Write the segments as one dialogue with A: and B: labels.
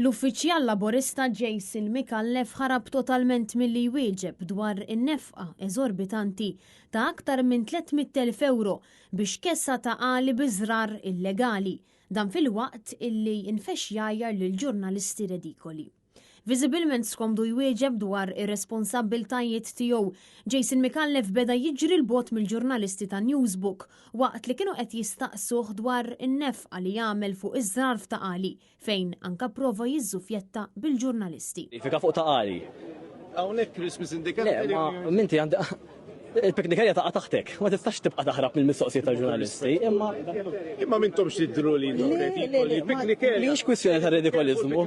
A: L-uffiċjal Laburista Jason Micallef ħarab totalment milli jwieġeb dwar in-nefqa eżorbitanti ta' aktar minn 300,000 ewro biex kesa Ta' Qali bi żrar illegali, dan filwaqt illi nfexx jgħajjar lill-ġurnalisti redikoli. Viżibilment skomdu jwieġeb dwar ir-responsabbiltajiet tiegħu, Jason Micallef beda jiġri 'l bogħod mill-ġurnalisti ta' Newsbook waqt li kienu qed jistaqsuh dwar in-nefqa li għamel fuq iż-żrar f'Ta' Qali fejn anka prova jiżżufjetta bil-ġurnalisti.
B: Fika fuq Ta' Qali.
C: Hawnhekk Christmas in the Capital.
B: Le, ma minti għandi il-picnic area taqa' taħtek. Ma tistax tibqa' taħrab mill-mistoqsijiet tal-ġurnalisti, imma.
C: Imma m'intomx tidhru li intom redikoli. Il-picnic area.
B: Mhijiex kwistjoni ta' redikoliżmu.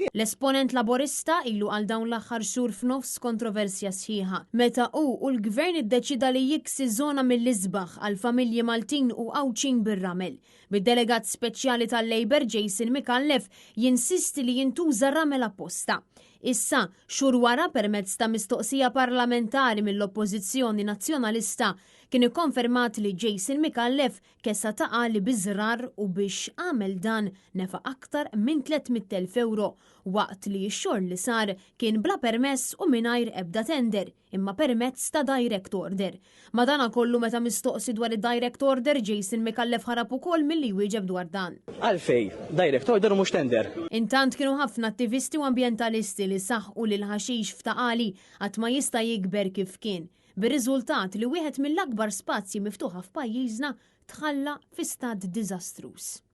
A: L-esponent Laburista ilu għal dawn l-aħħar xhur f'nofs kontroversja sħiħa, meta hu u l-Gvern iddeċieda li jiksi żona mill-isbaħ għall-familji Maltin u Għawdxin bir-ramel. Bid-delegat speċjali tal-Labour Jason Micallef jinsisti li jintuża ramel apposta. Issa, xhur wara permezz ta' mistoqsija parlamentari mill-Oppożizzjoni Nazzjonalista, kien ikkonfermat li Jason Micallef kesa Ta' Qali bi żrar u biex għamel dan nefaq aktar minn 300,000 ewro waqt li x-xogħol li sar kien bla permess u mingħajr ebda tender imma permezz ta' direct order. Madanakollu meta mistoqsi dwar id-direct order, Jason Micallef ħarab ukoll milli jwieġeb dwar dan.
B: Għalfejn direct order u mhux tender?
A: Intant kienu ħafna attivisti u ambjentalisti li saħqu li l-ħaxix f'Ta' Qali qatt ma jista' jikber kif kien, bir-riżultat li wieħed mill-akbar spazji miftuħa f'pajjiżna tħalla fi stat diżastruż.